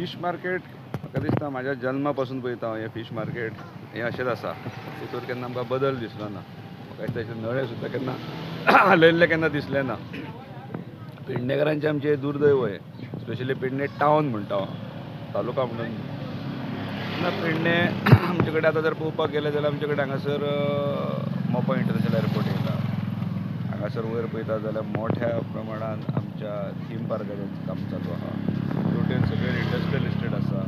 Fish market म्हाका दिसता म्हाज्या जल्मा पासून पळयता हांव हें फिश मार्केट हें अशेंच आसा. तितूर केन्ना आमकां बदल दिसलो ना. म्हाका दिसता ताचे नळे सुद्दां केन्ना हालयल्ले केन्ना दिसले ना. पेडणेकारांचें आमचें दुर्दैव हें, स्पेशली पेडणे टावन म्हणटा हांव, तालुका म्हणून ना. पेडणे आमचे कडेन आतां जर पळोवपाक गेलें जाल्यार आमचे कडेन हांगासर मोपा इंटरनॅशनल एअरपोर्ट येयला. हांगासर वयर पळयता जाल्यार मोठ्या प्रमाणान आमच्या थीम पार्काचें काम चालू आसा. तेवटेन सगळे इंडस्ट्रियल इस्टेट आसा.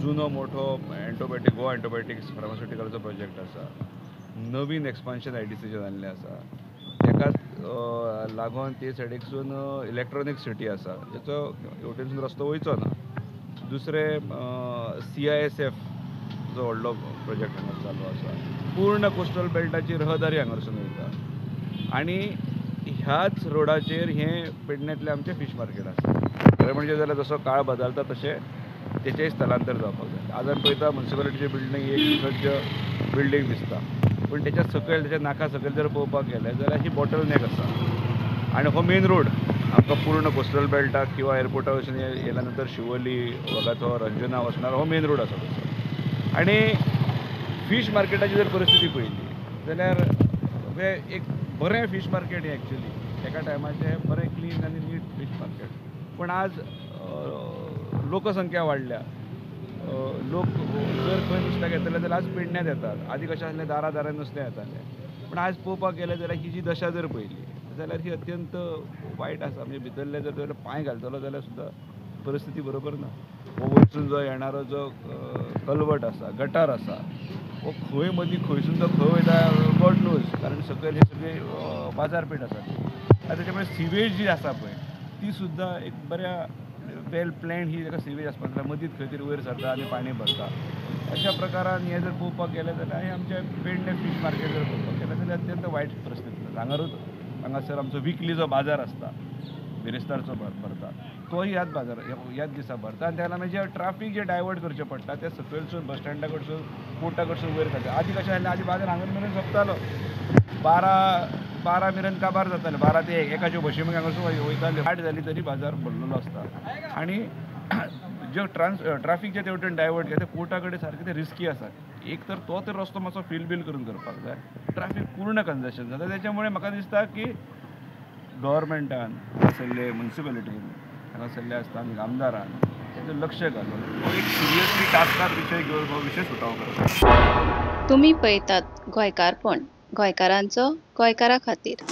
जुनो मोठो एंटोबायोटीक गोवा एंटोबायोटिक्स फार्मास्युटिकलाचो प्रोजेक्ट आसा. नवीन एक्सपान्शन आयडीसीचें जाल्लें आसा. ताकाच लागून ते सायडीकसून इलेक्ट्रोनीक सिटी आसा, जेचो हेवटेनसून रस्तो वयचो ना. दुसरें CISF जो व्हडलो प्रोजेक्ट हांगा चालू आसा. पूर्ण कोस्टल बेल्टाची रहदारी हांगासून वयता आनी ह्याच रोडाचेर हें पेडण्यांतलें आमचें फिश मार्केट आसा. खरें म्हणजे जाल्यार जसो काळ बदलता तशें तेचेंय स्थलांतर जावपाक जाय. आज आमी पळयता मुन्सिपालिटीची बिल्डींग एक सुसज्ज बिल्डींग दिसता, पूण तेच्या सकयल तेच्या नाका सकयल जर पळोवपाक गेलें जाल्यार ही बॉटल नॅक आसा आनी हो मेन रोड आमकां पूर्ण कोस्टल बेल्टाक किंवा एअरपोर्टा वचून येयल्या नंतर शिवोली, वागातोर, अंजुना वचणार हो मेन रोड आसा तसो. आनी फिश मार्केटाची जर परिस्थिती पळयली जाल्यार हें एक बरें फिश मार्केट हें एक्चुली एका टायमाचें बरें क्लीन आनी नीट फिश मार्केट. पूण आज लोकसंख्या वाडल्या, लोक जर खंय नुस्त्याक येतले जाल्यार आज पेडण्यात येतात. आदी कशें आसलें दारा दारान नुस्तें येतालें, पूण आज पळोवपाक गेलें जाल्यार ही जी दशा जर पळयली जाल्यार ही अत्यंत वायट आसा. म्हणजे भितरले जर पांय घालतलो जाल्यार सुद्दां परिस्थिती बरोबर ना. हो वचून जो येणारो जो कलवट आसा, गटार आसा, हो खंय मदीं खंयसून तो खंय वयता गॉड नोज, कारण सकयल हे सगळे बाजारपेठ आसा. आनी तेच्या मुळे सिवेज जी आसा पळय ती सुद्दां एक बऱ्या वेल प्लॅन ही ताका सिवेज आसपाक जाय. मदींच खंय तरी वयर सरता आनी पाणी भरता. अशा प्रकारान हें जर पळोवपाक गेलें जाल्यार आनी आमचें पेडणे फिश मार्केट जर पळोवपाक गेलें जाल्यार अत्यंत वायट परिस्थिती. हांगारूच हांगासर आमचो विकली जो बाजार आसता बिरेस्तारचो भरता तोय ह्याच बाजार ह्याच दिसा भरता. आनी त्या लागून जे ट्राफीक जे डायवर्ट करचें पडटा तें सकयलसून बस स्टँडा कडसून कोर्टा कडसून वयर काडटा. आदी कशें आसलें, आदी बाजार हांगा मेरेन सोंपतालो, 12 मेरेन काबार जाताले, 12 ते 1 एकाच्यो बशी मागीर हांगासून वयताल्यो. 8 जाली तरी बाजार भरलेलो आसता. आनी जे ट्राफीक जे तेवटेन डायवर्ट केलें ते कोर्टा कडेन सारकें तें रिस्की आसा. एक तर तो तर रस्तो मातसो फील बील करून करपाक जाय, ट्राफीक पूर्ण कंजेशन जाता. तेच्या मुळे म्हाका दिसता की गव्हर्मेंटान हांगासरले मुन्सिपालिटीन हांगासरल्या स्थानीक आमदारान तेचेर लक्ष घालून हो एक सिरियसली टास्कार विशय घेवन हो विशय सुटावो करपाक. तुमी पळयतात गोंयकारपण, गोंयकारांचो गोंयकारा खातीर.